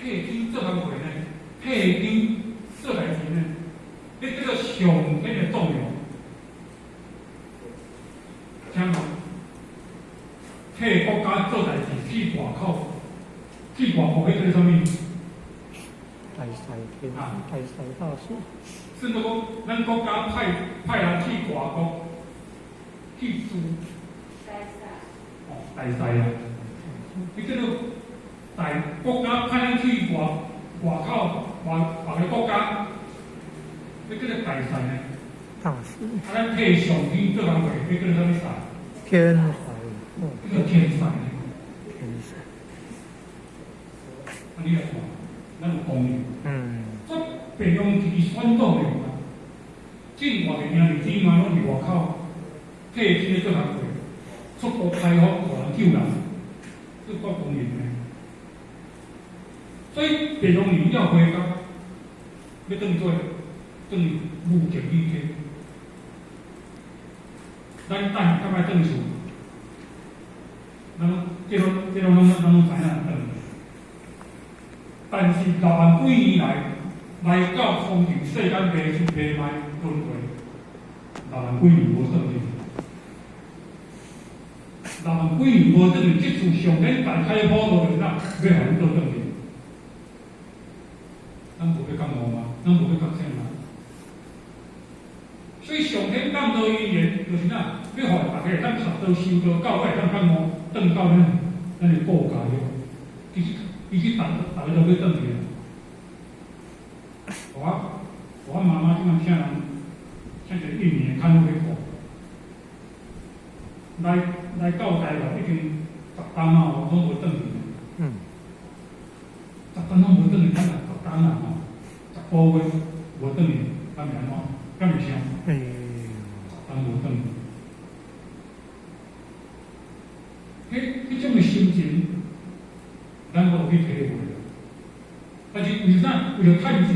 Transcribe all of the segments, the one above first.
替天做工課呢，替天做代誌呢，彼叫做上天的作用。聽無？替國家做代誌去外口，去外國彼叫做啥物？大使天，大使大使。甚至講，咱國家派人去外國去駐，哦，大使啊，彼叫做大國家派咱去外口外個國家，彼叫做大使呢。大使。啊，咱替上天做工課，彼叫做啥物使？天使。彼叫天使呢。天使。啊，你來看，咱有功能。這白羊是選黨的啊，這偌濟兄弟姊妹攏佇外口替天咧做工課，出國開發，予人救人，這夠光榮的。所以白羊年了回家，欲轉去做，轉去無情於天。咱等敢愛轉厝，咱攏這攏這攏攏咱攏知影轉。但是6萬幾年來，來到風塵世間迷失迷賣輪迴，六萬幾年無轉去。六萬幾年無轉去，這次上天大開普渡就是啥？欲予阮倒轉去。咱無欲覺悟嗎？咱無欲覺醒嗎？所以上天降道因緣，就是啥？欲予大家會當學道修道，到尾會當覺悟，轉到咱的故家鄉。其實，逐家都欲轉去啊！我媽媽這擺請一個印尼的看護去顧，來到台灣已經10冬啊，攏無轉去。10冬攏無轉去，咱若10冬啊吼，10個月無轉去，敢會按怎？敢會想？10冬無轉去。彼種的心情，咱無去體會。但是為啥？為著趁錢，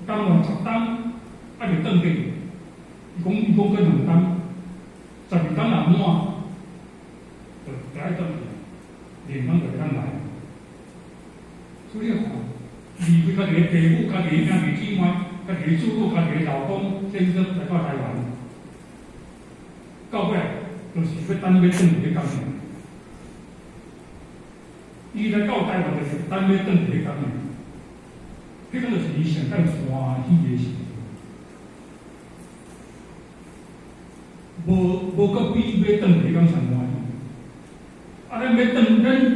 甘願十冬還袂轉去？伊講閣2冬，12冬若滿，就愛轉去，2冬就會當來。所以你看，離開家己的爸母、家己的兄弟姊妹、家己的祖母、家己的老公、先生來到台灣，到尾就是欲等欲轉去彼工爾。伊來到台灣就是等欲轉去彼工爾。彼工就是伊上蓋歡喜的時陣，無閣比欲轉去彼工上歡喜。啊，咱欲轉，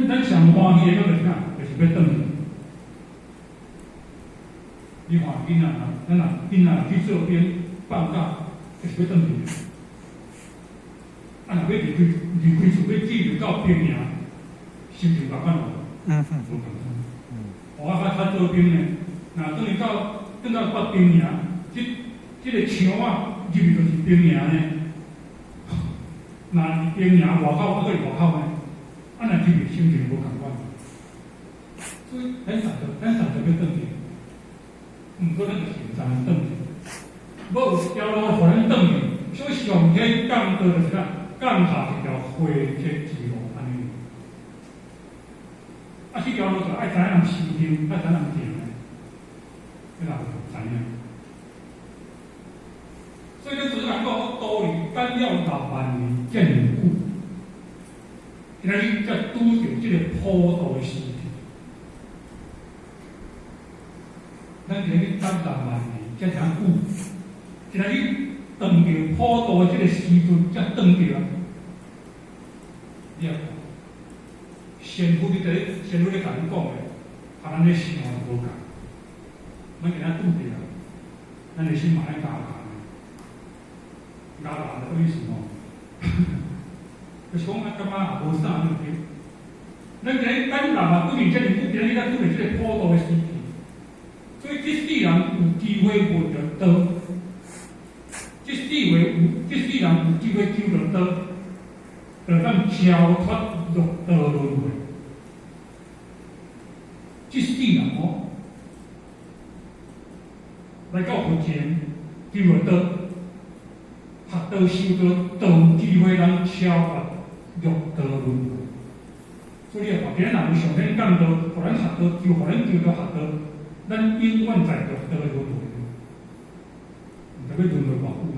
咱上歡喜的，就是啥？就是欲轉去。你看囡仔，咱若囡仔去做兵放假，就是欲轉去。啊，若欲離開厝，欲進入到兵營，心情仝款無？無仝款。我較做兵呢，若轉到北兵營，這個牆仔入去就是兵營呢。若是兵營外口，啊閣是外口呢，啊若入去心情無仝款。所以咱逐個欲轉去，毋過咱就是毋知影轉去，無有條路予咱轉去，所以上天降道就是啥？降下一條回天之路按呢。啊，這條路就愛知影人修行，愛知影人行的，這人就知影。所以咱就是講，道理等了6萬年遮爾久，今仔日才拄著這個普渡的時期。咱今日等六萬年遮爾久，今仔日撞著普渡的這個時陣，才轉著啊！你也看，仙佛咧共咱講的，和咱咧想的無仝。咱今仔拄著啊，咱的心嘛愛加強的，加強的意思吼，就是講啊，感覺也無啥對不對？咱今日等六萬幾年遮爾久，今日才拄著這個普渡的時期，所以這世人有機會聞著道，這世人有機會求著道，就當超脫六道輪迴。這世人哦，來到佛前求著道，學道修道，就有機會通超越六道輪迴。所以你看，今日若有上天降道，予咱学道，就予咱求道学道，咱永遠在六道輪迴，毋知欲輪迴偌久呢？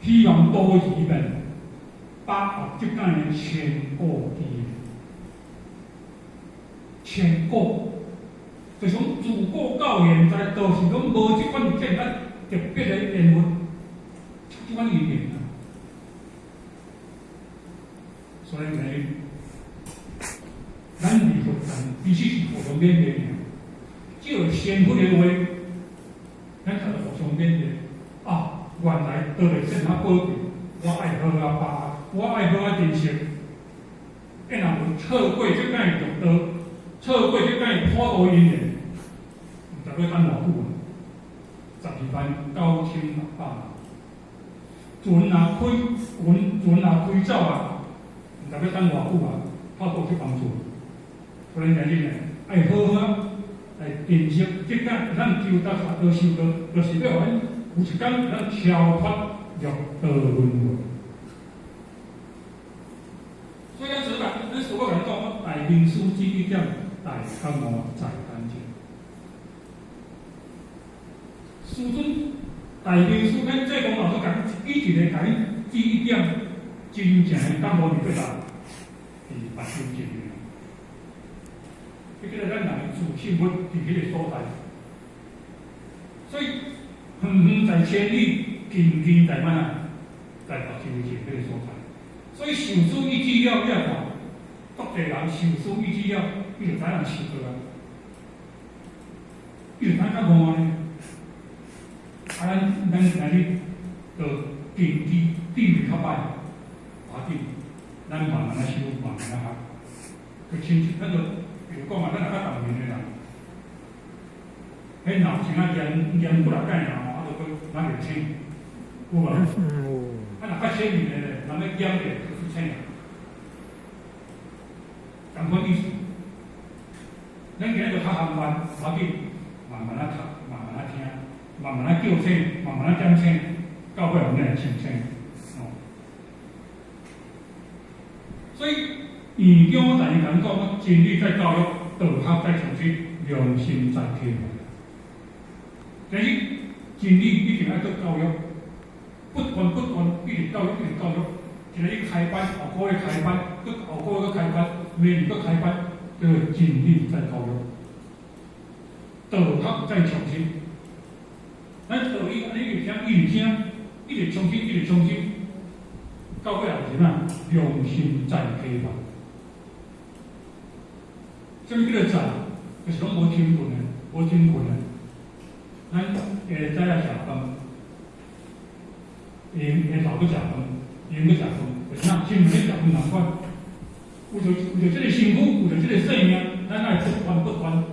希望多疑們把握這間的千古機，千古，就是講自古到現在，都是攏無這款這麼特別的緣分，這款因緣啊。所以呢，咱佇佛壇其實是互相勉勵的，只有先佛的話，咱才會互相勉勵。啊，原來道理這麼寶貴，我愛好好把握，我愛好好珍惜。若有錯過這間六道，錯過這間普度因緣，毋知欲等偌久啊！129,600，船若開，船船若開走啊，毋知欲等偌久啊！透過去幫助，所以今日呢，愛好好來珍惜這間咱求道學道修道，就是欲予咱有一工咱超脫六道輪迴。所以咱說啦，咱師父共咱講，大明師指一點，大覺悟在眼前。師尊大明師咱濟公老師共伊一個共伊指一點，真正的覺悟佇佗落？佇目睭前面。彼叫做咱人的自性佛佇彼个所在。所以遠遠在千里，近近在乜啊？在目睭前彼個所在。所以受師一指了，你也看，足濟人受師一指了，伊就知人受過啊，伊就知覺悟呢。啊，咱咱今日就根基地位較歹，無要緊，咱慢慢仔修，慢慢仔學。就親像咱就比如講啊，咱若較重面的人，彼腦前啊驗驗幾若擺啊，啊，就閣咱會醒，有無？啊，若較淺面的咧，人咧驗者就是醒啊，仝款意思。咱今日就較含慢，無要緊，慢慢仔讀，慢慢仔聽，慢慢仔叫醒，慢慢仔點醒，到尾後面會清醒。哦，所以院長大家講，真理在教育，道學在創新，良心在啟發。但是真理一定愛閣教育，不斷不斷一直教育，一直教育。一个去開班，後個月開班，閣後個月閣開班，明年閣開班，叫做真理在教育，道學在創新。咱道理按呢一直聽，一直聽，一直創新，一直創新，到尾後是啥？良心在啟發。啥物叫做在？就是攏無停困的，無停困的。咱下早仔食飯，下下晝閣食飯，閒閣食飯，就是啥？親像咧食飯仝款。為著這个身軀，為著這个生命，咱愛不斷不斷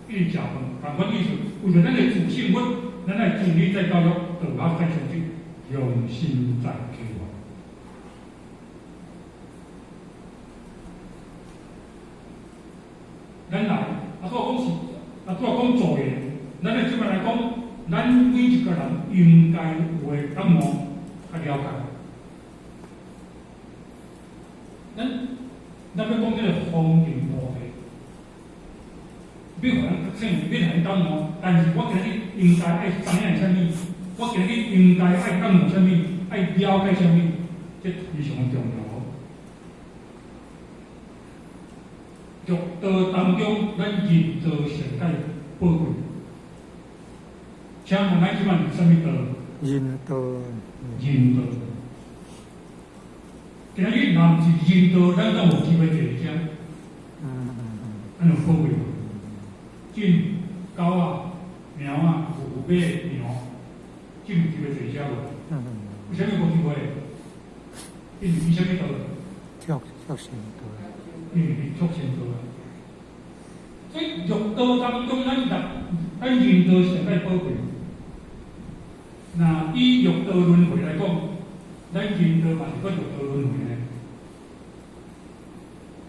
一直食飯，仝款意思。為著咱的自性佛，咱愛真理在教育，道學在創新，良心在啟發。咱來，啊，拄仔講是，啊，拄仔講助緣，咱來這擺來講，咱每一個人應該有的覺悟較了解。咱咱欲講這個風塵菩提，欲予人覺醒，欲予人覺悟，但是我今日應該愛知影啥物？我今日應該愛覺悟啥物？愛了解啥物？這非常重要。六道當中，咱人道上蓋寶貴。請問咱這擺是啥物道？人道。人道。今日若毋是人道，咱敢有機會坐佇遮？按呢有寶貴無？真狗仔、貓仔、牛、馬、羊，真有機會坐佇遮無？為啥物無機會？因為伊啥物道？畜畜生道。因為伊畜生道啊。所以六道當中，咱咱人道上蓋寶貴。若以六道輪迴來講，咱人道嘛是閣六道輪迴呢。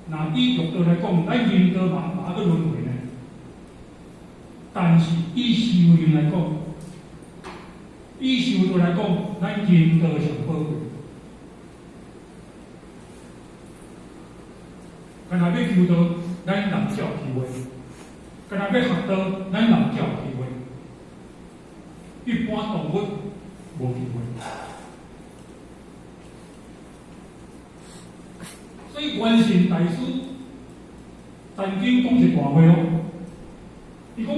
若以六道來講，咱人道嘛嘛閣輪迴呢。但是以修行來講，以修道來講，咱人道上寶貴。若欲求道，咱人才有機會；敢若欲學道，咱人才有機會。一般動物無機會。所以元神大師曾經講一段話哦，伊講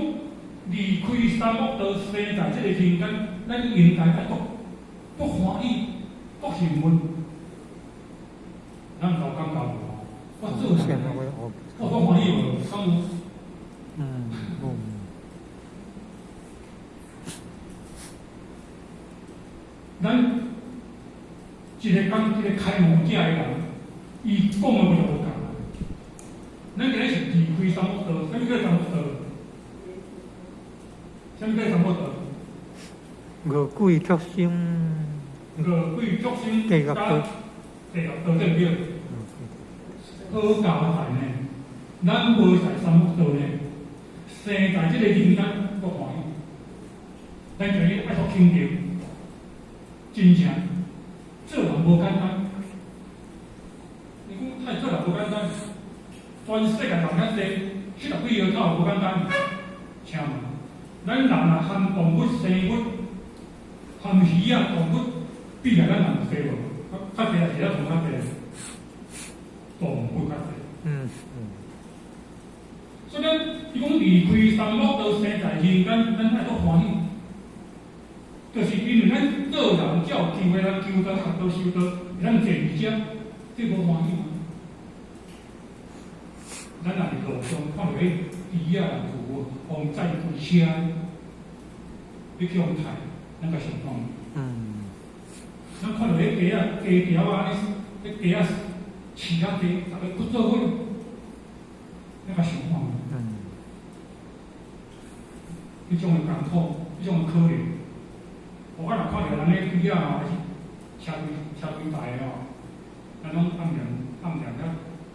離開三惡道，生在這個人間，咱應該愛閣閣歡喜、閣幸運。咱有感覺無？我做人，我閣歡喜無？敢有？嗯，無。咱一個講一個開悟者的人，伊講的話就無仝。咱今日是離開三惡道，啥物叫三惡道？啥物叫三惡道？餓鬼畜生。餓鬼畜生。地獄道。地獄道對毋對？好佳哉呢，咱無在三惡道呢，生在這個人間，閣歡喜。咱今日愛閣肯定，真正做人無簡單。你講太做人無簡單，全世界人較濟，70幾億口無簡單。請問，咱人若含動物、生物、含魚仔、動物比起來，咱人有濟無？較濟還是咱動物較濟？動物較濟。所以咱伊講離開三惡道，生在人間，咱愛閣歡喜，就是因為咱做人才有機會來求道、學道、修道，咱坐佇遮，這無歡喜嗎？咱若佇路上看著彼豬仔、牛予人載開車，欲去予刣，咱共想看。咱看著彼雞仔、雞條仔，彼雞仔飼較濟，逐个骨做伙，咱共想看。彼種的艱苦，彼種的可憐。我若看著人咧豬仔吼，還是車規台的吼，咱攏暗念暗念遐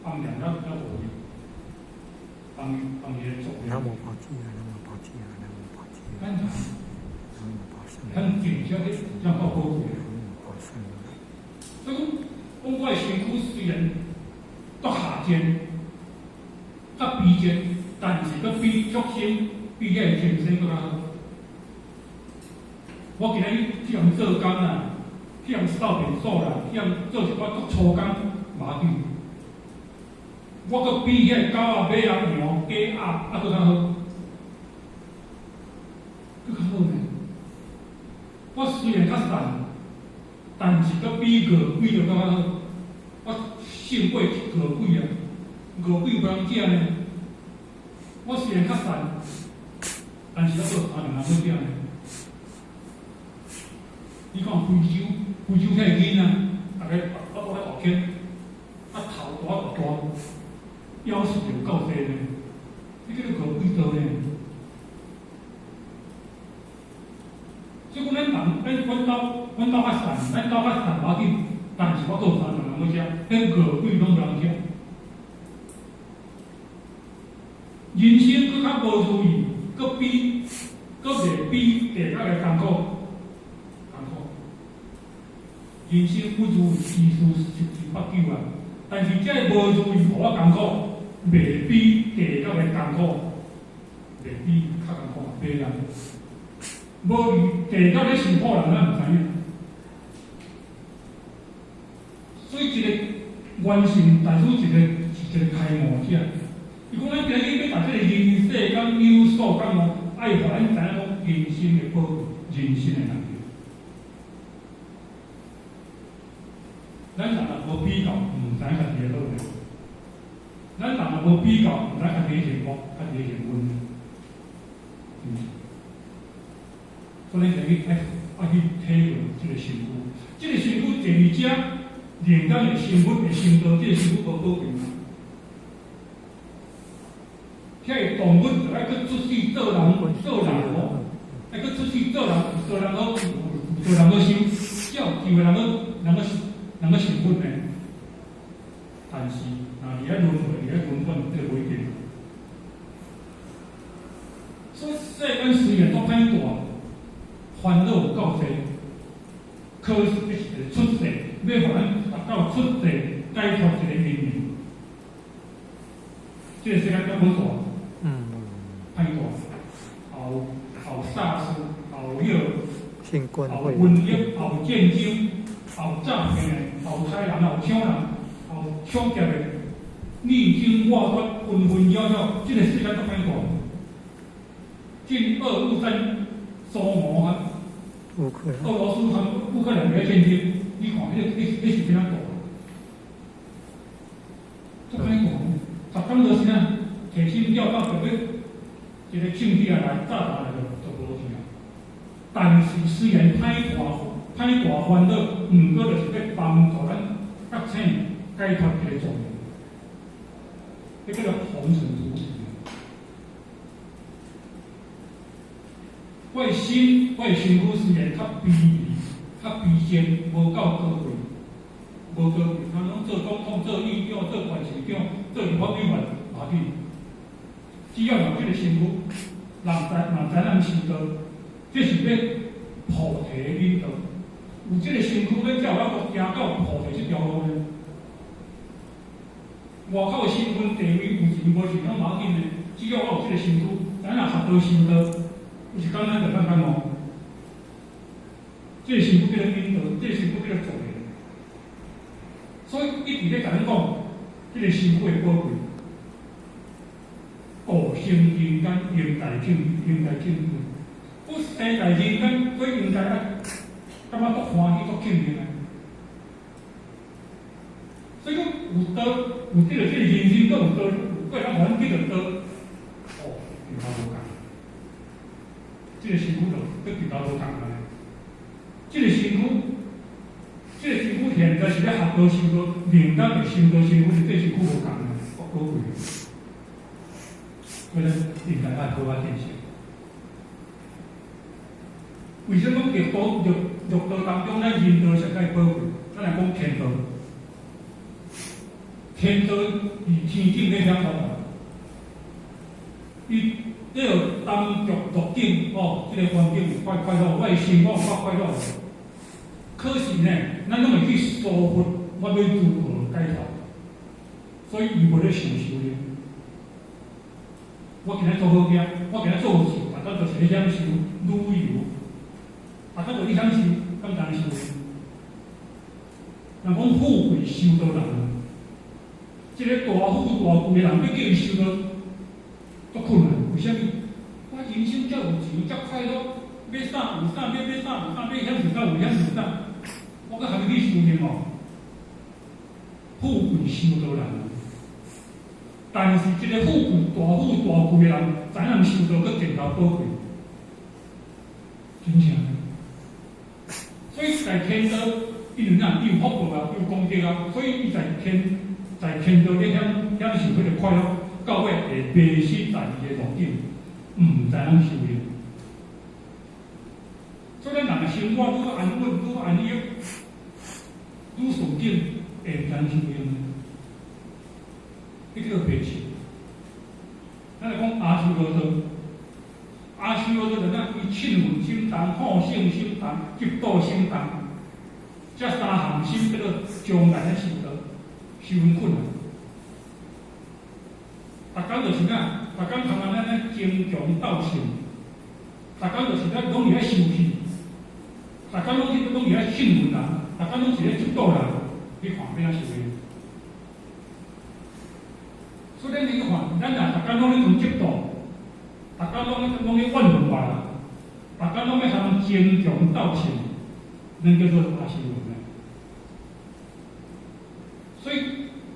暗念遐遐無去，幫伊幫伊咧做。南無菩提啊！南無菩提啊！南無菩提。咱南無菩薩。咱靜遮去，遮夠寶貴。所以講，講我的身軀雖然足下賤，較卑賤，但是閣比畜生，比遐個天生閣較好。我今仔日去予人做工啦，去予人掃便所啦，去予人做一寡足粗工，無要緊。我閣比遐個狗仔、馬仔、羊、雞鴨啊，閣較好，閣較好呢。我雖然較瘦，但是閣比餓鬼閣較好。我勝過餓鬼啊！餓鬼無人食呢。我雖然較瘦，但是猶閣有三兩人欲食呢。你看非洲，非洲遐个囡仔，逐个腹肚咧大圈，啊頭大大大，腰是有夠濟呢。你叫做餓鬼道呢？所以講，咱人，咱阮兜，阮兜較瘦，咱兜較瘦無要緊，但是我閣有三兩人欲食，彼餓鬼攏無人食。人生閣較無如意，閣比閣袂比地獄的艱苦艱苦。人生不如意之事十之八九啊，但是這个無如意予我艱苦，袂比地獄的艱苦，袂比較艱苦，袂啦。無地獄咧受苦人，咱毋知影。所以，一個元神大師，一個是一個開悟者。伊講咱今日欲佇這個人世間有所感悟，愛予咱知影講人生的寶貴，人生的難得。咱人若無比較，毋知影家己的好呢。咱人若無比較，毋知家己的幸福，家己的幸運。所以，咱今日愛去體會這個身軀，這個身軀坐佇遮，靈感的生物的程度，這個身軀無寶貴嗎？遐個動物就愛閣出世做人，做人吼，愛閣出世做人，做人好，做人好修，才有機會通閣通閣通閣成佛呢。但是，若佇遐輪迴，佇遐輪轉，這個無一定。所以世間雖然足歹大，煩惱有夠濟，可是這是一個出世，欲予咱達到出世解脫這個因緣。這个世間猶閣大，歹大，有有薩斯，有彼個，有瘟疫，有戰爭，有詐騙的，有殺人，有搶人，有搶劫的，你爭我奪，紛紛擾擾，這个世間足歹大。進俄烏戰蘇俄啊，俄羅斯和烏克蘭的戰爭，你看，彼是怎樣大？足歹大，逐工都是啊，提心吊膽，就欲一个銃器啊來炸彈來就無去啊。但是雖然歹大歹大煩惱，毋過就是欲幫助咱覺醒解脫這个狀態，彼叫做紅塵俗體。我的心，我的身軀雖然較卑微、較卑賤，無夠高貴，無高貴，他攏做總統、做議長、做縣市長、做立法委員，無要緊。只要有這个身軀，人知人知咱修道，這是欲菩提引導。有這个身軀，欲才有法度行到菩提這條路呢。外口的身份地位有錢無錢攏無要緊的，只要我有這个身軀，咱若學道修道。有是簡單就簡單哦，這个身軀叫做引導，這个身軀叫做助緣。所以一直咧共咱講，這个身軀的寶貴，道生人間，應該正，應該正貴。不生在人間，所以應該愛感覺足歡喜、足慶幸的。所以講有道，有這個人生，閣有道，閣會當予咱得著道，哦，比較無仝。這个身軀就閣比較無仝啊！這个身軀，這个身軀現在是咧學道修道，令咱會修道身軀是這身軀無仝啊，足寶貴。所以咱應該愛好好珍惜。為什麼六道六道當中，咱人道上蓋寶貴？咱來講天道，天道佇天頂咧遐講，伊這個當局樂境哦，這個環境有快快樂，我的生活較快樂。可是呢，咱攏會去疏忽，我欲如何解脫？所以伊無咧想修煉。我今仔做好囝，我今仔做好事，逐工就是咧享受旅遊，逐工就咧享受，敢知影修煉？人講富貴修道難，這個大富大貴的人，欲叫伊修道，足困難。為啥物？我人生遮有錢，遮快樂，欲啥有啥，欲買啥有啥，欲享受啥有享受啥，我閣含伊去修煉哦？富貴修道難，但是這個富貴大富大貴的人，知影修道閣更加寶貴，真正。所以在天道，因為哪，伊有福報啊，有功德啊，所以伊在天道咧享享受彼個快樂，到尾會迷失在伊的樂境，毋知影修煉。所以咱人的生活愈安穩、愈安逸、愈順境，會毋知影修煉。彼叫做迷失。咱來講阿修羅道，阿修羅道就哪？伊凊恨心重、好勝心重、嫉妒心重，這三項心叫做將來咧修道，十分困難。逐工就是哪？逐工通咱咧爭強鬥勝，逐工就是咧攏是咧生氣，逐工攏是咧凊恨人，逐工攏是咧嫉妒人，你看欲按怎修煉？所以咱你看，咱若逐工攏咧講嫉妒，逐工攏咧怨恨別人，逐工攏欲通爭強鬥勝，咱叫做阿修羅。所以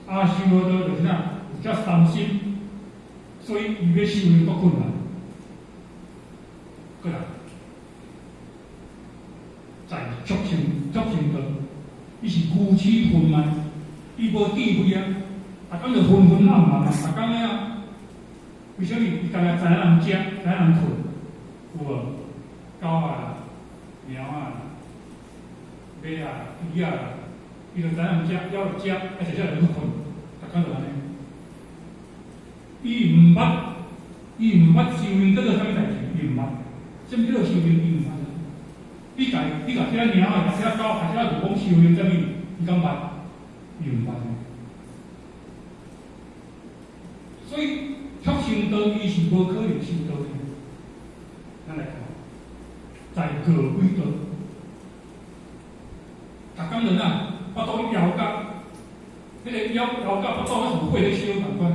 阿修羅道就是哪？有這三心，所以伊欲修煉足困難。過來，在畜生畜生道，伊是愚癡昏慢，伊無智慧啊！逐工就昏昏暗暗啊！逐工咧啊，為啥物？伊干焦知影人食，知影人睏，有無？狗啊、貓啊、馬啊、豬仔，伊就知影人食，枵就食，啊食食就去睏，逐工就按呢。伊毋捌，伊毋捌修煉叫做啥物代志，伊毋捌。啥物叫做修煉？伊毋捌。你共這個貓啊，共這個狗，共這個牛講修煉啥物？伊敢捌？伊毋捌。所以無可能修道呢？咱來看，在餓鬼道，逐工人啊，腹肚枵甲，彼個枵枵甲腹肚好像火咧燒仝款，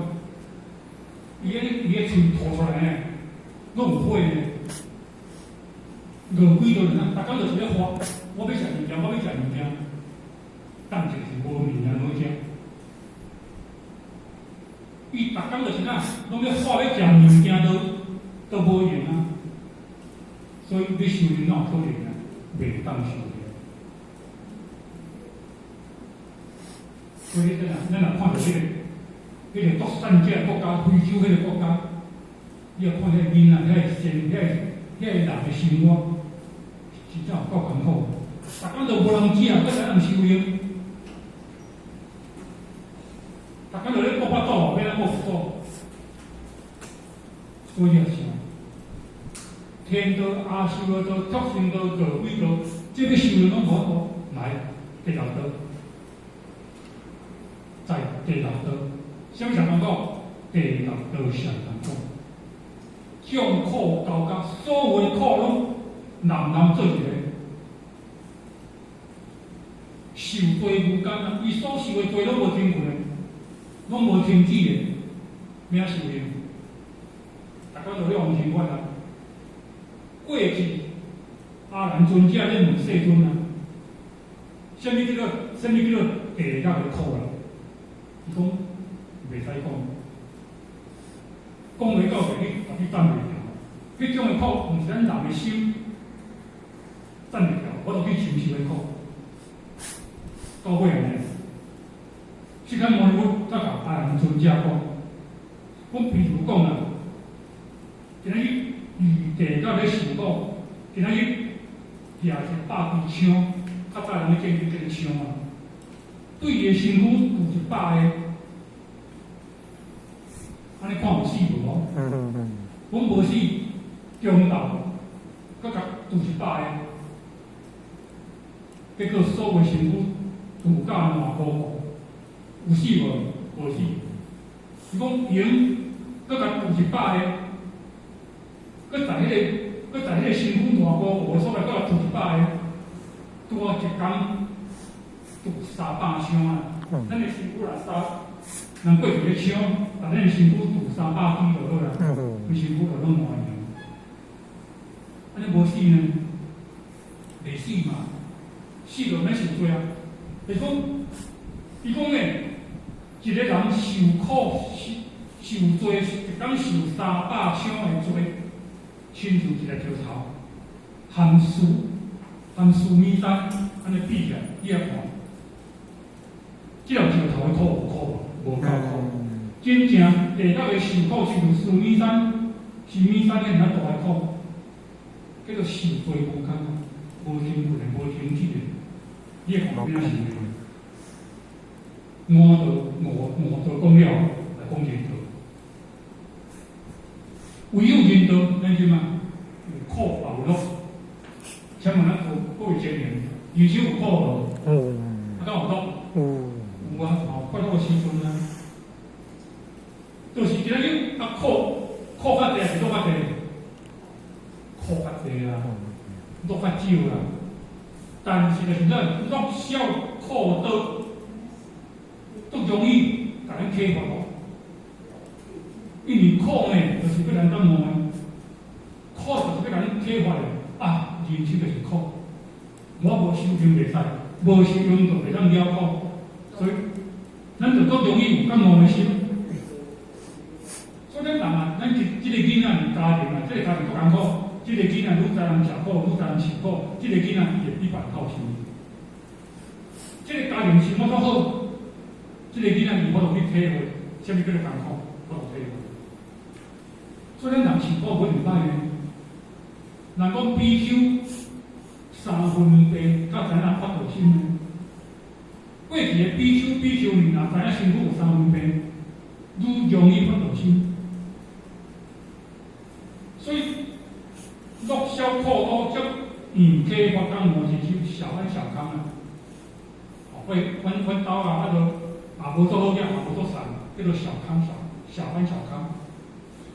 伊个喙吐出來呢，攏有火呢。餓鬼道人啊，逐工就是咧喝，我欲食物件，我欲食物件，等一下是無物件好食。伊逐工就是哪，攏欲喝欲食物件都無閒啊。所以欲修煉哪有可能啊？袂當修煉。所以咱若看著彼個獨善者國家，非洲彼個國家，你若看彼個囡仔，遐個生，遐個人的生活，真正有夠艱苦。逐工都無人食，閣怎人修行？逐工就咧顧腹肚，欲按怎顧腹肚？所以就是天道、阿修羅道、畜生道、餓鬼道，這個修煉攏無法度來第六道，在第六道，啥物上艱苦？第六道上艱苦，眾苦交加，所有的苦攏難難做一個，受罪無間啊！伊所受的罪攏無停過，攏無停止的，欲按修煉？逐家都咧往前看啊！過去阿難尊者咧問世尊啊，啥物叫做啥物叫做地獄的苦啦？伊講袂使講，講袂到地去，家己等袂牢。彼種的苦，毋是咱人的心等袂牢，我著去承受的苦。到尾呢，釋迦牟尼佛才共阿難尊者講，阮比如講啊，今仔日佇地獄咧受苦，今仔日舉100支槍，較早人咧戰爭這个槍啊，對伊的身軀有100個，按呢看有死無？阮無死，中晝，閣共拄100個，結果所有身軀拄甲爛糊糊，有死無？無死。伊講用，閣共拄100個，閣在彼個身軀爛糊糊的所在，閣共拄100個，拄好一工拄300槍啊！咱的身軀若三，人過一个槍，共咱的身軀拄300支就好啦，規身軀就攏爛去。按呢無死呢？袂死嘛，死就免受罪啊。就是講，伊講呢，一個人受苦受受罪，一工受300槍的罪，親像一个石頭，含須含須彌山按呢比起來，你來看，這粒石頭的苦有苦無？無夠苦。真正地獄的受苦，是像須彌山，須彌山遐爾大的苦，叫做受罪無間，無停過的，無停止的。你會看欲按怎受？五道五道講了，來講人道。唯有人道，咱這馬有苦也有樂。請問咱各位青年，人生有苦無？啊，敢有樂？有啊，吼，快樂的時陣啊，就是今仔日啊苦苦較濟，還是樂較濟？苦較濟啊，樂較少啦。但是就是咱樂少苦多，足容易共咱啟發哦。因為苦呢，就是欲咱感悟的，苦就是欲共咱啟發的。啊，人生就是苦，我無修行袂使，無修行就袂當了苦，所以咱就足容易有感悟的心。所以咱人啊，咱這個囡仔佇家庭啊，這個家庭足艱苦，這個囡仔愈知人食苦，愈知人受苦，這個囡仔會比別人較有心。這個家庭生活足好，這個囡仔伊有法度去體會，啥物叫做艱苦，有法度體會。所以咱人受苦無一定歹呢。人講比丘三分地，才知影發道心呢。過去的比丘、比丘尼若知影身軀有三分病，愈容易發道心。所以樂少苦多，則硬啟發感悟是小安小康啊。會阮兜啊，啊都也無做好額，也無做善，叫做小康小小安小康。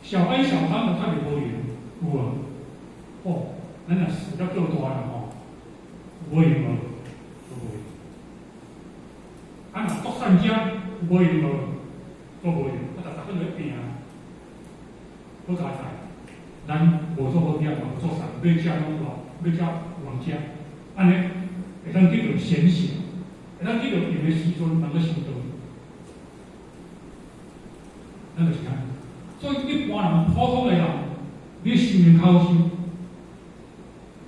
小安小康的特別無閒，有無？哦，咱若事業做大啦吼，無閒無？都無閒。啊，若獨善者無閒無？都無閒。啊，逐逐工咧拼，好佳哉，咱無做好業嘛，無做善，欲食攏有，欲食有通食，按呢會當得著閒暇，會當得著閒的時陣，能夠修道。咱就是按呢。所以一般人普通的人，你修煉較好修，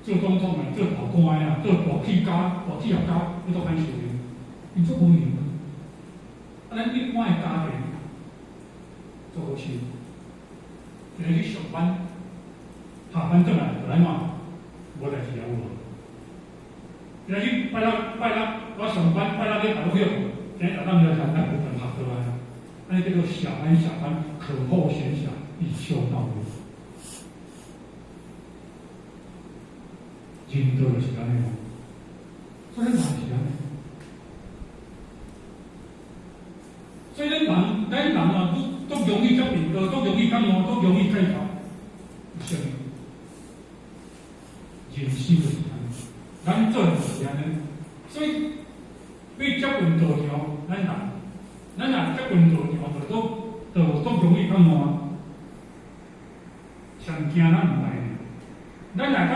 做總統的、做大官的啊、做大企家、大企業家，你都歹修煉，𪜶做無閒。啊，咱一般的家庭做好修，一個去上班，下班轉來就按怎？無代誌啊，有無？一個去拜六拜六，我上班拜六禮拜攏歇困，今日早上了才咱有頓學倒來。按呢叫做小安小康，可後閒暇以修道用。人道就是按呢，所以人是按呢。所以咱人，咱人啊，都容易接近道，都容易感悟，都容易解脫。為啥物？人生就是按呢，咱做人就是按呢。所以欲接近道場，咱人，咱若接近道場，就都容易感悟。上驚咱毋來呢。咱若講，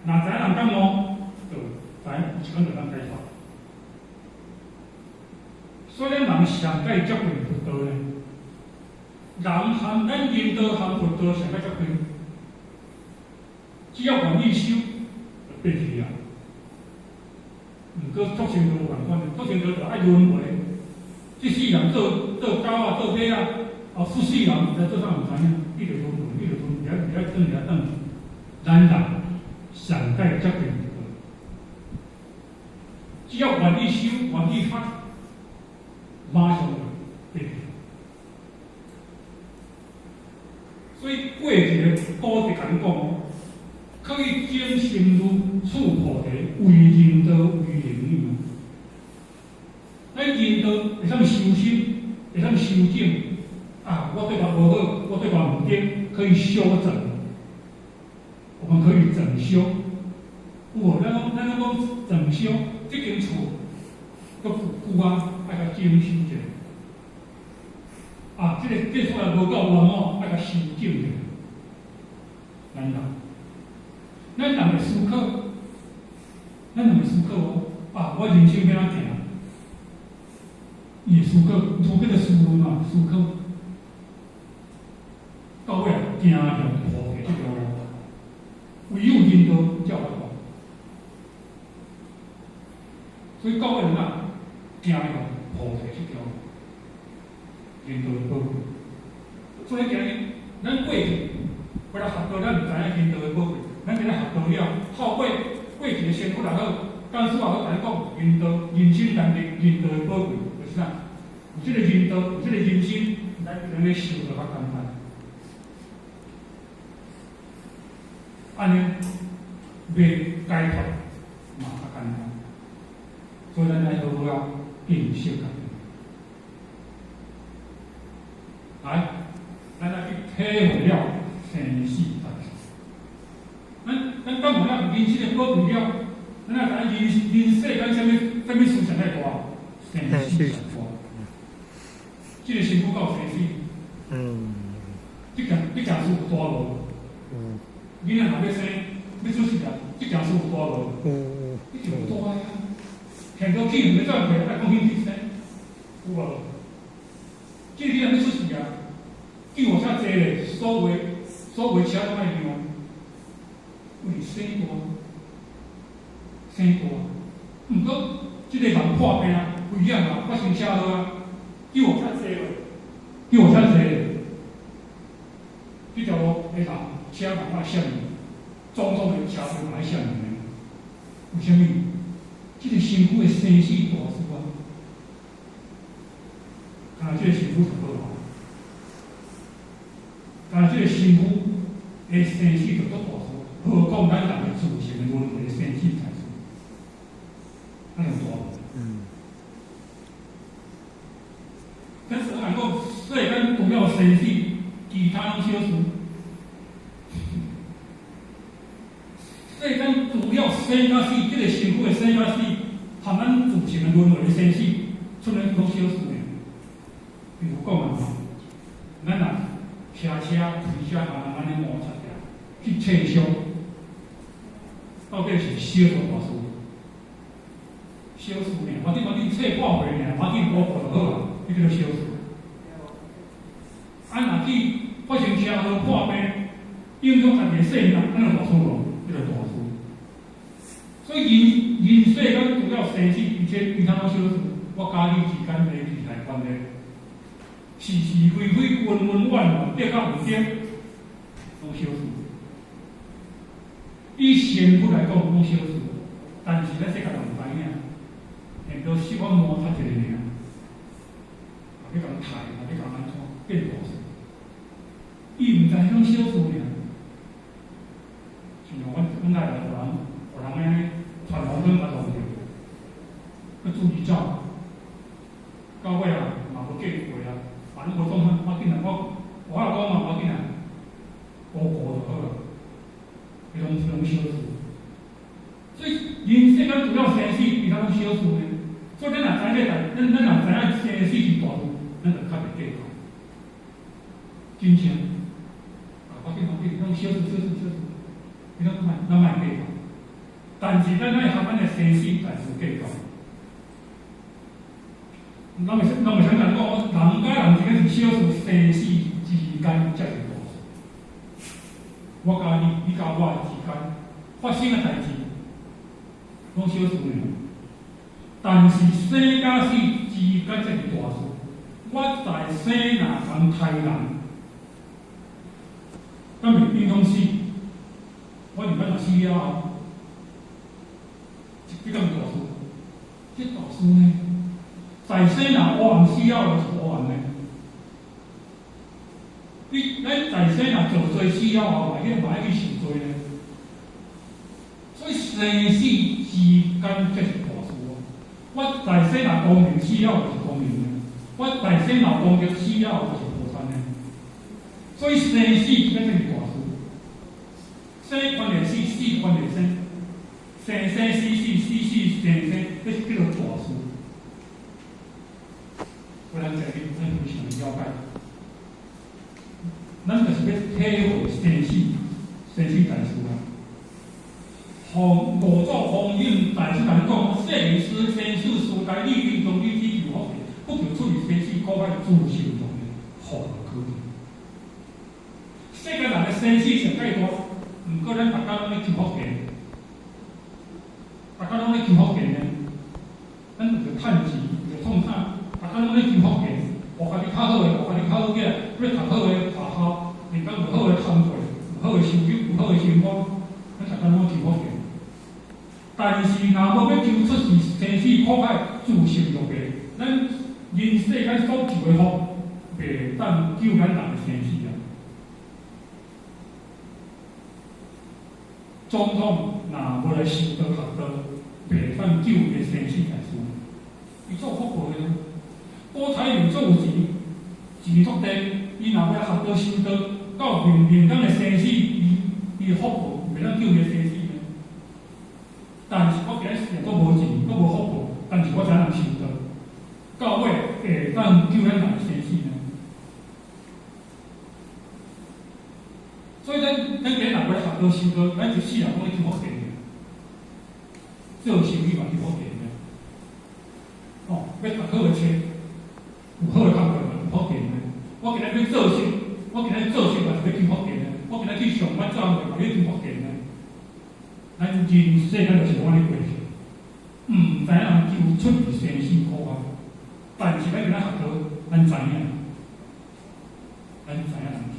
若知影人感悟，就知影有一工就通解脫。所以咱人上蓋接近佛道呢，人含咱人道含佛道上蓋接近，只要願意修，就變去啊。毋過畜生道無仝款，畜生道就愛輪迴，這世人做做狗啊，做馬啊，後出世人毋知做啥毋知影，一直輪迴，一直輪，而而轉而轉。咱人上蓋接近佛道，只要願意修，願意學，馬上就變去。所以過一个古籍共你講哦，可以證心如處菩提，為人道為人語。咱人道會當修心，會當修正。啊，我對我無好，我對我毋對，可以修正。我們可以整修。有無？咱攏講整修，這間厝閣舊舊啊，愛共整修一下。啊，這個這厝也無夠完哦，愛共修正一下。咱人，咱人會思考，咱人會思考哦。啊，我人生欲按怎行？伊會思考，除叫做思維嘛，思考。到尾行向菩提這條路，唯有人道才有法度。所以到尾啊，行向菩提這條路，人道的寶貴。所以今日咱過去，為了學道，咱毋知影人道的寶貴。咱今日學道了，透過過去的師父也好，講師也好，共你講人道、人生難得，人道的寶貴，就是啥？有這個人道，有這個人生，咱能咧修就較簡單。按呢，欲解脫嘛較簡單。所以咱愛好好啊，認識家己。來，咱來去體會了生死大事。咱講完了人生的寶貴了，咱也知影人人世間啥物啥物事上較大？生死上大。這個身軀夠生死。這件事有大無？囡仔若欲生，欲出世啊，這件事有大無？一定有大啊！現在去毋欲走過，愛講興去生，有無？這個囡仔欲出世啊，救護車濟咧，所有車攏愛讓，為生大，生大。毋過，這個人破病危險啊，發生車禍啊，救護車濟咧，救護車濟咧，這條路的人車嘛愛閃，總統的車隊嘛愛閃的。為啥物？這個身軀的生死大事啊！敢若這個身軀上好大，敢若這個身軀的生死就足大事，何況咱人的自性的輪迴的生死大事，那樣大無？但是我講，世間除了生死，其他生佮死，這個身軀的生佮死，含咱自性的輪迴的生死，賰咱攏小事爾。比如講啊，咱若騎車、開車，共人按呢摩擦著，去切傷，到底是小事大事？小事爾，無緊無緊，切半回爾，無緊，補過就好啊，彼叫做小事。啊，若去發生車禍破病，影響家己的性命，按呢大事無？叫做大事。所以人人世間除了生死，一切其他攏小事。我佮你之間的利害關係，是是非非、恩恩怨怨、對佮毋對，攏小事。以身軀來講，攏小事，但是咱世間人毋知影，會都小可摩擦一下爾，欲共刣，欲共按怎變大事。伊毋知彼種小事爾，像阮阮來予人予人按呢傳紅燈嘛撞著，閣注意走，到尾啊嘛無計過啊，嘛攏無創啥，無要緊啊，我我講嘛無要緊啊，無過就好啊，彼種攏小事。所以人世間除了生死，其他攏小事呢。所以咱若知影這代，咱咱若知影生死是大事，咱就較袂計較。真正，啊，無要緊無要緊，攏小事小事小事，你攏莫咱莫計較。但是咱愛和咱的生死大事計較。咱會咱會想講，人佮人之間是小事，生死之間才是大事。我佮你，你佮我之間發生的代誌，攏小事爾。但是生佮死之間才是大事。我在生若共刣人，敢會影響死？我認為若死了後，這敢是大事？這大事呢？在生若烏暗死了後就是烏暗呢。你咱在生若做罪死了後，嘛愛去受罪呢。所以生死之間才是大事哦。我在生若光明死了後就是光明呢。我在生若功德死了後就是菩薩呢。所以生死之間才是大事。生關聯死，死關聯生，生生死死，死死生生，這是叫做大事。我咱這裡咱非常了解，咱就是欲體會生死，生死大事啊。方五祖弘忍大師共咱講，世人生死事大，立定中你只求福田，不求出離生死苦海，自性中的福可世間人的生死上蓋大，毋過咱逐工攏咧求福田，逐工攏咧求福田呢。咱為著趁錢，為著創啥？逐工攏咧求福田，學家己較好的，學家己較好囝，欲讀好的學校，人工有好的工作，有好的收入，有好的生活，咱逐工攏求福田。但是若無欲求出離生死苦海，自性就袂。咱人世間所求的福，袂當救咱人的生死啊！總統若無來修道學道，袂當救伊的生死大事。伊做福報的，郭台銘做有錢，錢足濟，伊若欲學道修道，到面面當的生死，伊伊福報袂當救伊的生死呢。但是我今日閣無錢，閣無福報，但是我知影人修道，到尾會當救咱人的生死呢。所以咱咱今日若欲學道修道，咱一世人攏咧求福田，做生意嘛求福田呢。哦，欲讀好的冊，有好的工作嘛有福田呢。我今日欲做事，我今日做事嘛是欲求福田呢。我今日去上班做工嘛欲求福田呢。咱人世間就是按呢過去，毋知影人求出離生死苦海，但是咱今仔學道，咱知影，咱知影人求。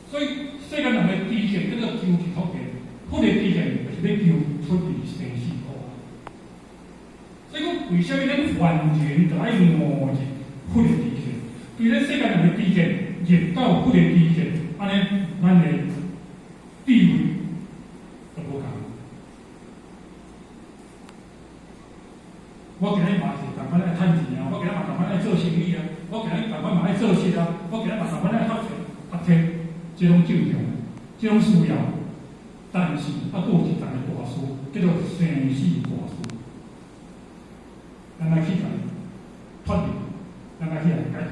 所以世間人的知見叫做求一福田，佛的知見就是欲求出離生死苦海。所以講，為啥物咱凡人就愛悟入佛的知見？對咱世間人的知見入到佛的知見，按呢，咱的智慧就無仝。我今日嘛是仝款愛趁錢啊，我今日嘛仝款愛做生意啊，我今日仝款嘛愛做事啊，我今日嘛仝款愛學冊學冊，這攏正常，這攏需要。但是啊，閣有一層的大事，叫做生死大事。咱愛去共伊脫離，咱愛去共伊解脫。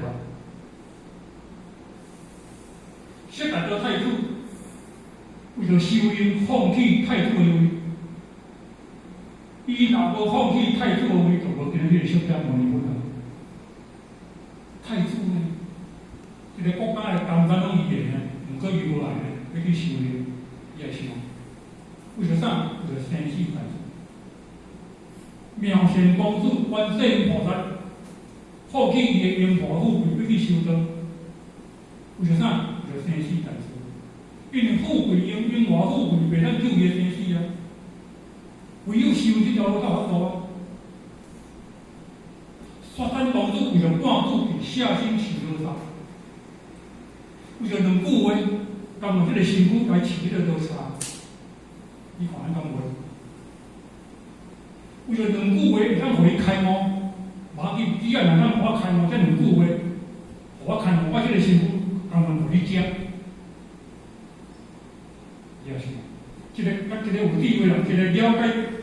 釋達多太子為著修行放棄太子的位，伊若無放棄太子的位，就無今仔日的釋迦牟尼佛啊。太子呢，這個國家的江山攏伊的呢，毋過伊無愛呢，欲去修行，伊會想，為著啥？為著生死大事。妙善公主觀世音菩薩放棄伊的榮華富貴，欲去修道，為著啥？為著生死大事。因為富貴榮榮華富貴袂當救伊的生死啊，唯有修這條路才有法度啊。雪山公主為著半句去捨身飼羅剎，為著兩句話，甘願這個身軀來飼這個羅剎，你看咱敢無？為著兩句話會當予伊開悟，無要緊，只要若當予我開悟，這兩句話，予我開悟，我這個身軀甘願予你食。也是，這個甲一個有智慧人，一個了解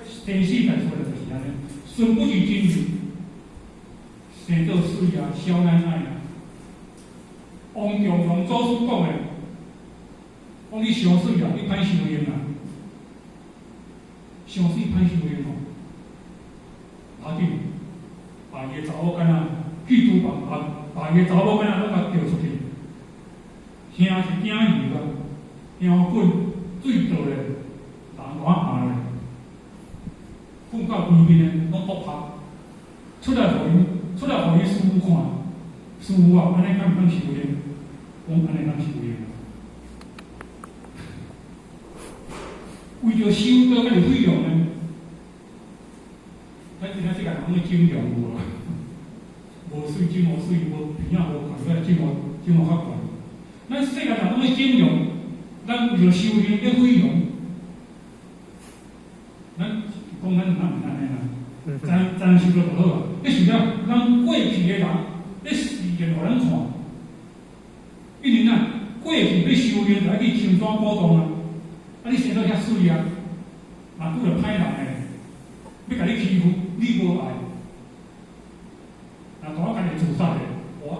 生死大事的人就是按呢，孫不是真有，生做媠啊，少奶奶啊。王重陽祖師講的，講你傷媠啊，你歹修行啊，傷媠歹修行哦。無要緊，把伊的查某囡仔去廚房，把伊的查某囡仔攏共叫出去，兄是驚油啊，香滾水倒咧，人偌行咧，睏到規面的攏爆拍，出來予伊，出來予伊師父看，師父啊，按呢敢會當修行？講按呢當修行。為著修道，抑是費用呢？咱今仔世界人攏咧整容有無？無媠整予媠，無鼻仔無懸，閣整予整予較懸。咱世界人攏咧整容，咱為著修行咧毀容。咱講咱哪毋是按呢啦？知知影修道就好啊。你想啥？咱過去的人咧示現予咱看，因為哪過去欲修行，就愛去深山古洞啊。啊！你生做遐媠啊，嘛拄著歹人的，欲共你欺負，你無愛，若大仔家己自殺的，哇！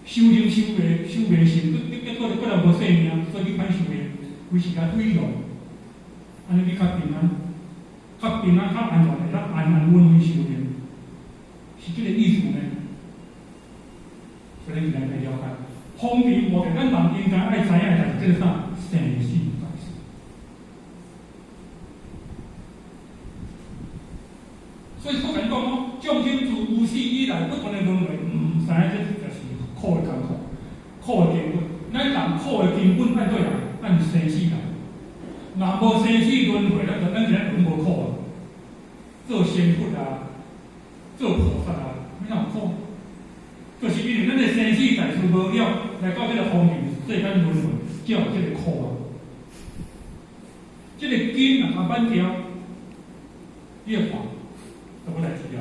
修行修袂修袂成，閣結果閣來無性命，所以你歹修行，規時間毀容，按呢你較平安，較平安、較安全，會當安安穩穩修行，是這個意思呢。所以咱來了解，風塵無定，咱人應該愛知影的代誌，這個啥？生死大事。所以佛講講，眾生自有始以來不斷的輪迴，毋知影這就是苦的艱苦，苦的根本。咱人苦的根本按佗來？按生死來。若無生死輪迴，咱就咱今仔就攏無苦啊。做仙佛啊，做菩薩啊，欲哪有苦？就是因為咱的生死大事無了，來到這個風塵世間輪迴，才有這個苦啊。這個根若較挽掉，你會看就無代誌啊。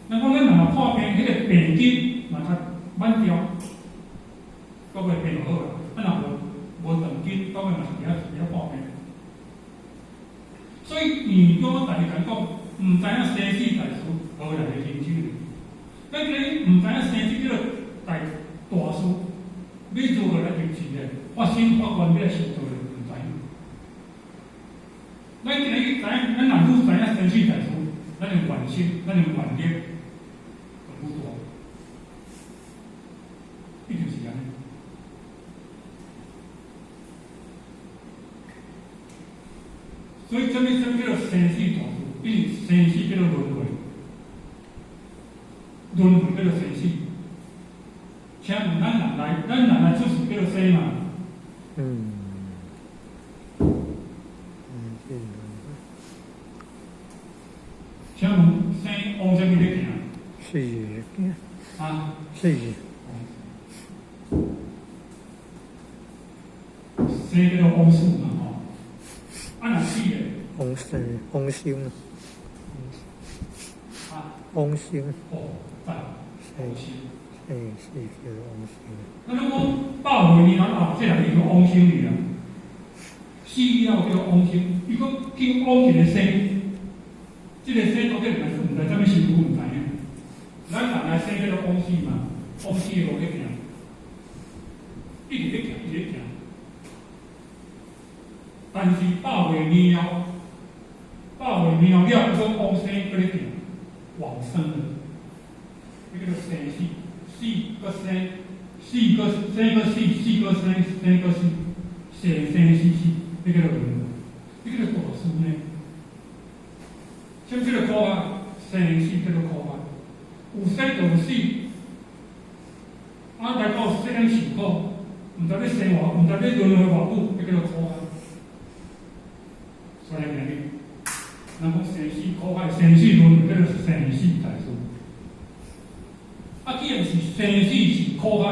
咱講咱若破病，彼個病根若較挽掉，到尾病就好啊。啊，若無無斷根，到尾嘛是佇遐佇遐破病。所以，如果大家講，毋知影生死大事，無來個認知。咱今日毋知影生死這個大大事，欲如何來入智咧？發心發願欲來修道咧？毋知影。咱今日知影，咱若愈知影生死大事，咱的願心、咱的願力就愈大，一定是按呢。所以，啥物啥物叫做生死大事？因為生死叫做輪迴，輪迴叫做生死。請問咱人來，咱人來出世叫做生嘛？嗯。請問生往啥物咧行？是。啊？是。生叫做往死嘛吼。啊，若死咧？往生，往生。啊？往生。哦，讚。往生。生死叫往生。咱攏講百歲年後，這人已經往生去啊。死死了叫做往生，伊閣去往一个生，這個生到底毋知啥物身軀，毋知影。咱人來生叫做往死嘛，往死的路咧行，一直咧行，一直咧行。但是百歲年後，百歲年後了，伊閣往生，閣咧行，往生了。這叫做生死，死閣生，死閣生閣死，死閣生，生閣死，生生死死，這叫做輪迴，這叫做大事呢。啥物叫做苦啊？生死叫做苦啊。有生就有死，啊，來到世間受苦，毋知欲生偌，毋知欲輪迴偌久，這叫做苦啊。所以今日，人講生死苦海，生死輪迴，叫做生死大事。啊，既然是生死是苦海，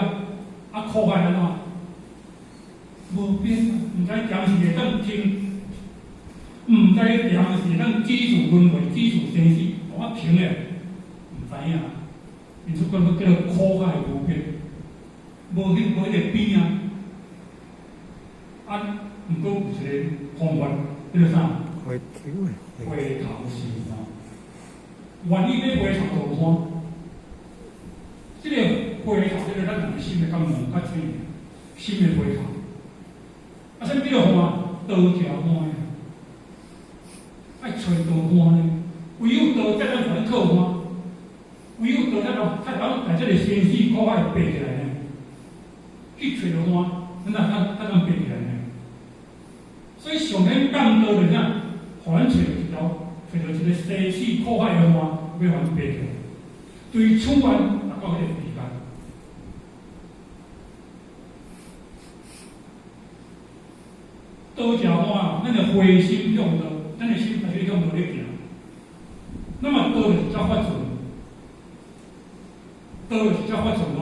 啊，苦海按怎？無邊啊，毋知暫時會當停，毋知暫時會當止住輪迴，止住生死，予我停咧，毋知影。因此講叫做苦海無邊，無彼個邊啊。啊，毋過有一個方法，叫做啥？回頭。回頭是岸。願意欲回頭就岸。這個回頭，這個咱人的心的感悟較淺，心的回頭。啊，啥物叫做岸？道食岸，愛揣道岸呢？唯有道才當予咱靠岸，唯有道才當來這個生死苦海爬起來呢。去揣著岸，咱才當爬起來呢。所以上免降道就是啥？予咱揣著一條，揣著一個生死苦海的岸，欲予咱爬起來。對此岸達到彼個彼岸。道食岸，咱的回心向道，咱的心開始向道咧行。那麼道就是只法船，道就是只法船哦。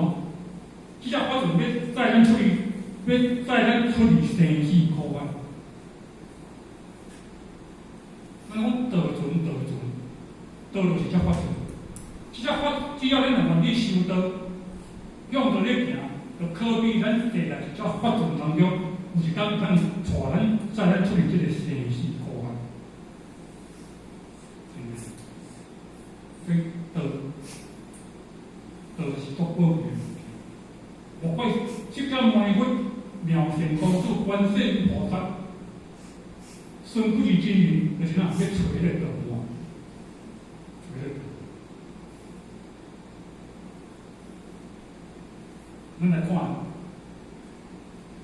這隻法船欲載咱出去，欲載咱出離生死苦海。咱講道船，道船，道就是只法船。這隻法，只要咱若願意修道，向道咧行，就可比咱坐佇一隻法船當中，有一工通帶咱載咱出離這個生死苦海。所以道，道是足寶貴的物件。莫怪釋迦牟尼佛、妙善公主、觀世音菩薩、孫幾字真言，就是哪欲揣彼個道岸，揣彼個道。咱來看，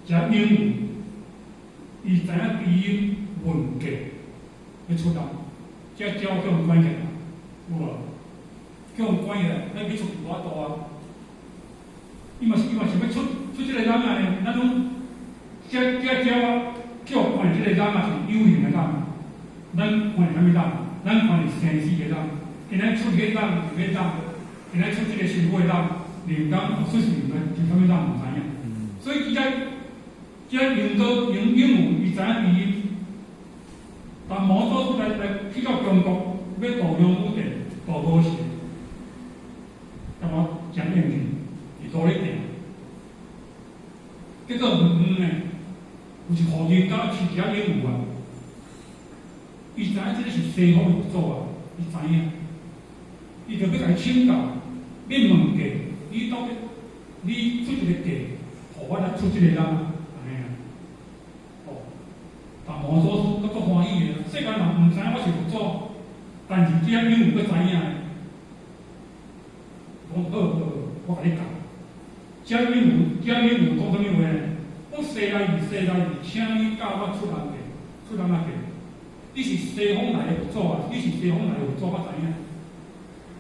遮鸚鵡，伊知影知音聞價欲出來，這鳥叫予關起來，有無？叫予關起來，咱欲出去無法度啊！伊嘛想欲出這個籠仔呢，咱攏這鳥仔叫關這個籠仔是有形的籠，咱關是啥物籠？咱關是生死的籠。今仔出彼籠是彼籠，今仔出這個身軀的籠，靈感出是毋知是啥物籠，毋知影。所以這這鸚鵡鸚鵡，伊知影知音，但魔祖師來去到中國，欲渡龍武殿，渡無時，感覺誠應去，佇路咧行。結果遠遠呢，有一戶人家飼一隻鸚鵡啊，伊知影這個是西方的佛祖啊，伊知影，伊就欲共伊請教，欲問價，你到底你出一個價，予我來出這個人啊，按呢啊，哦，但魔祖師閣足歡喜的，世間人毋知影我是佛祖，但是這隻鸚鵡閣知影。講好好，我共你教。這鸚鵡，這鸚鵡講啥物話呢？講西來意，西來意，請你教我出人價，出人仔價。你是西方來的佛祖啊！你是西方來的佛祖，我知影。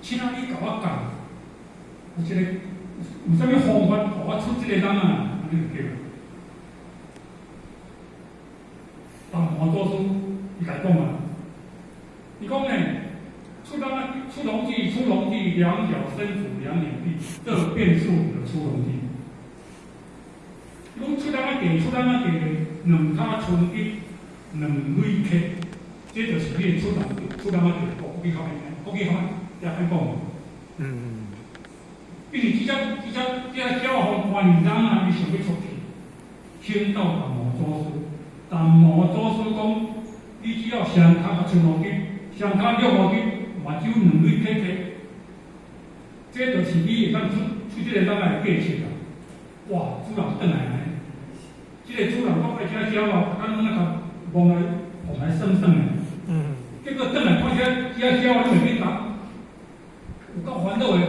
請你共我教，有一個有啥物方法，予我出這個人啊？按呢就對。但魔祖師伊共講啊，伊講呢，出籠仔，出籠記，出籠記，兩腳伸出兩眼閉，這便是你的出籠記。伊講出籠仔計，出籠仔計，兩跤伸直，兩蕊磕，這就是你的出籠記，出籠仔計，國語較歹聽，國語較歹，遮歹講。因為這隻鳥予關佇籠仔，伊想欲出去，先到達魔祖師，達摩祖師講，你只要雙跤出五斤，雙跤兩五斤，目睭兩蕊開開，這就是你會當出出這個人的價值啊！哇，主人轉來呢，這個主人講愛食鳥啊，咱攏愛共摸來碰來耍耍的。結果轉來看這隻鳥仔，你袂緊答，有夠煩惱的，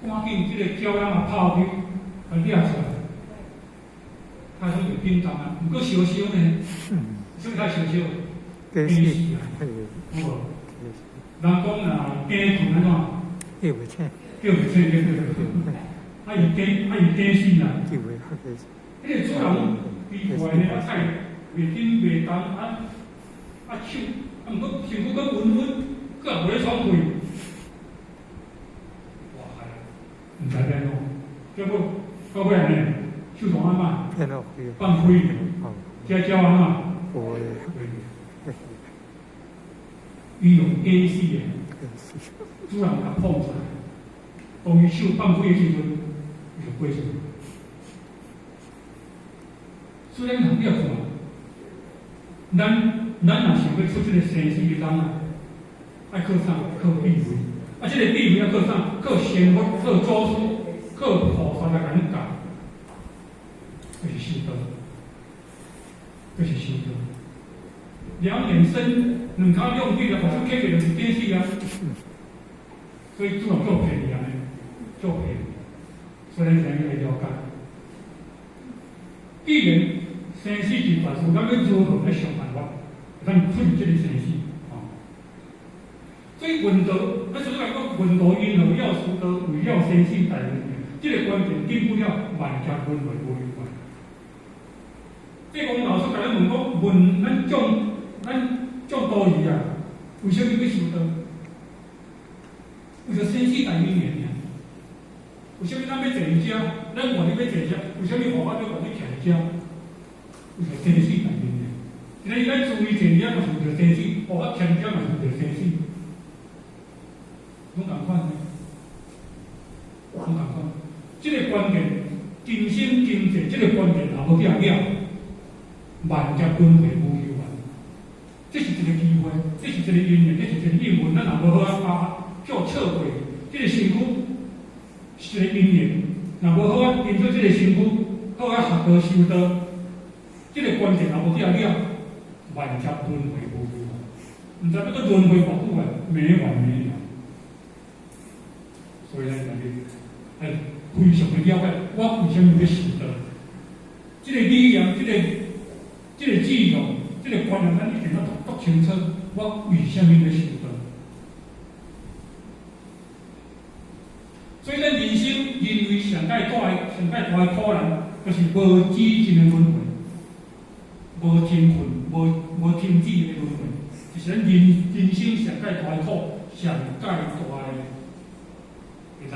趕緊這個鳥仔啊跑去，共掠出來。他說袂緊張啊，毋過燒燒呢，啥物較燒燒？驚死啊！有無？人講若驚困按怎？叫袂醒。叫袂醒，對對對。啊伊驚，啊伊驚死啊！叫袂驚死。彼個主人奇怪呢，啊菜袂緊袂動，啊啊手，啊毋過身軀閣溫溫，閣也無咧喘氣。哇！毋知欲按怎，結果到尾按呢，手動按怎？放開，這鳥按怎？飛。伊用驚死的，主人共放出來，當伊手放開的時陣，伊就飛出去。所以咱通要看，咱若想欲出這个生死的人啊，愛靠啥？靠智慧。啊，這個智慧愛靠啥？靠仙佛、靠祖師、靠菩薩來共咱教，就是修道，就是修道。兩眼伸，兩跤兩腿啊，目睭開開就是驚死啊！所以主人做便宜按呢，做便宜。所以咱今日來了解，既然生死是大事，咱欲如何來想辦法，咱出離這个生死？啊！所以問道，咱所以來講，問道云何了斯道，為了生死大輪迴，這个關鍵根本了萬劫輪迴無有關。濟公老師共咱問講，問咱眾咱眾多魚啊，為啥物欲修道？為著生死大因緣爾。為啥物咱欲坐佇遮？咱願意欲坐遮？為啥物佛法欲願意徛佇遮？為著生死大因緣。今日咱注意坐佇遮，嘛是為著生死；佛法徛佇遮，嘛是為著生死。攏仝款呢？攏仝款。這個關鍵，今生今世，這個關鍵若無去了，萬劫輪迴無休完。這是一個機會，這是一個因緣，這是一個應運。咱若無好好把握，叫錯過這個身軀是一個因緣。若無好好跟做這個身軀，好好學道修道，這個關鍵若無去了，萬劫輪迴無休完。毋知欲閣輪迴偌久啊，沒完沒了。所以咱今日愛非常的了解，我為啥物欲修道？這個理念，這個志向，這個觀念，咱一定要足清楚。我為啥物欲修道？所以，咱人生人類上蓋大的、上蓋大的苦難，就是無止境的輪迴，無停困、無停止的輪迴，就是咱人生上蓋大的苦，上蓋大的難。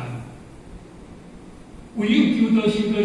唯有求道修道。